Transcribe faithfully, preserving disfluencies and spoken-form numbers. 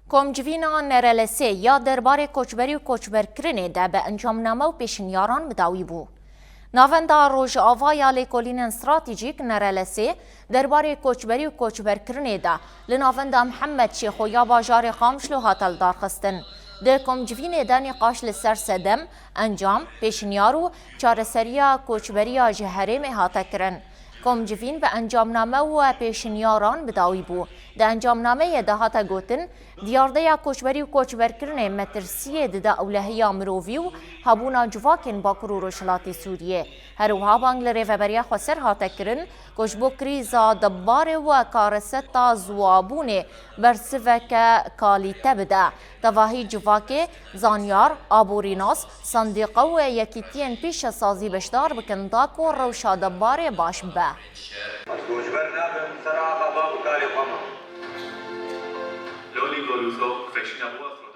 Komcivîna N R L S'ê ya derbarê koçberî û koçberkirinê de bi encamname û pêşinyaran bi dawî bû. Navenda Rojava ya Lêkolînên Stratejîk, N R L S'ê, derbarê koçberî û koçberkirinê de li Navenda Mihemed Şêxo ya bajarê Qamişlo hate lidarxistin. Di komcivînê de nîqaş li ser sedem, encam, pêşinyar û çareseriya koçberiya ji herêmê hate kirin. Komcivîn bi encamname û pêşinyaran bi dawî bû. Di encamnameyê de hate gotin, diyardeya koçberî û koçberkirinê metirsiyê dide ewlehiya mirovî û hebûna civakên Bakur û Rojhilatê Sûriyê. Her wiha bang li Rêveberiya Xweser hate kirin ku ji bo krîza debbarê û kareseta ziwabûnê bersiveke kalîte bide. Tevahî civakê, zanyar, aborînas, sendîqe û yekîtiyên pîşesazî beşdar bikin da ku rewşa debbarê baş bibe. Ez goçber nabim, ser axa bav û kalê xwe me. Lolî Golûso, xweşîna bû.